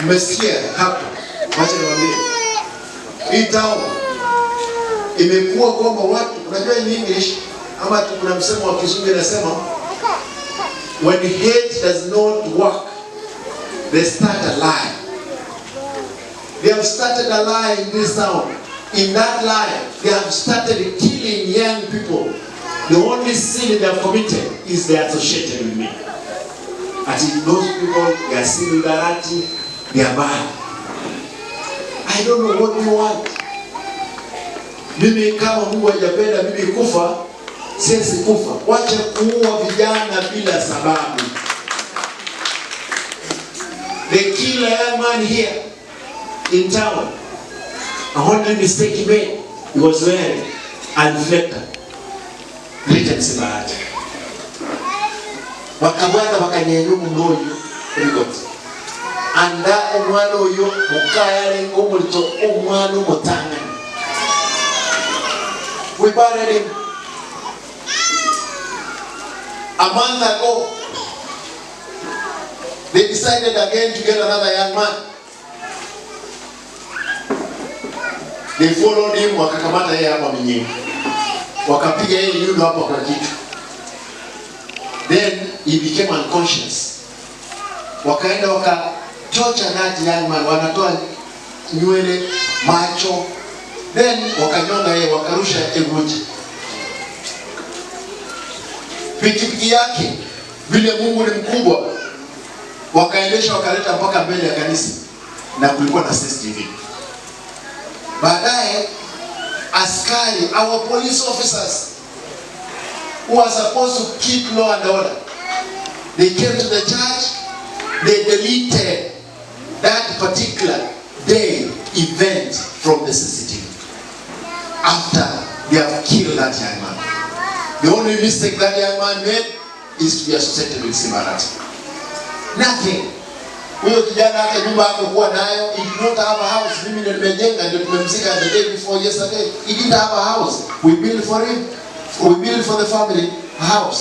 Mmesikia hapa, wacha niwaambie, hii town imekuwa kwamba watu, unajua in English ama kuna msemo wa Kizungu inasema, "When hate does not work, they start a lie." They have started a lie in this town. In that lie, they have started killing young people. The only sin they have committed is they are associated with me. Ati those people, they are seen with Arati, they are bad. I don't know what you want. Mimi kama Mungu hajapenda mimi kufa, siwezi kufa. Wacha kuua vijana bila sababu. They kill a young man here in town. The only mistake he made, he was wearing a reflector written Simba Arati. Wakabwata bakanyenya omundu oyo ebigoti anda omwana oyo mukayalenga omulito omwana omutangani. We buried him a month ago. They decided again to get another young man. They followed him, wakakamata yeye hapa Minyingi, wakapiga yeye nyundo hapa kwa kichwa, then he became unconscious. Wakaenda wakatorture that young man, wanatoa nywele, macho, then wakanyonga yeye, wakarusha eguji. Pikipiki yake, vile Mungu ni mkubwa, wakaendesha wakaleta mpaka mbele ya kanisa, na kulikuwa na CCTV. Baadaye askari, our police officers who are supposed to keep law and order, they came to the church, they deleted that particular day event from the CCTV after they have killed that young man. The only mistake that young man made is to be associated with Simba Arati. Nothing. Huyo kijana hata nyumba hakukuwa nayo. He did not have a house. Mimi ndio nimejenga, ndio tumemzika the day before yesterday. He didn't have a house. We built for him. We built for the family a house.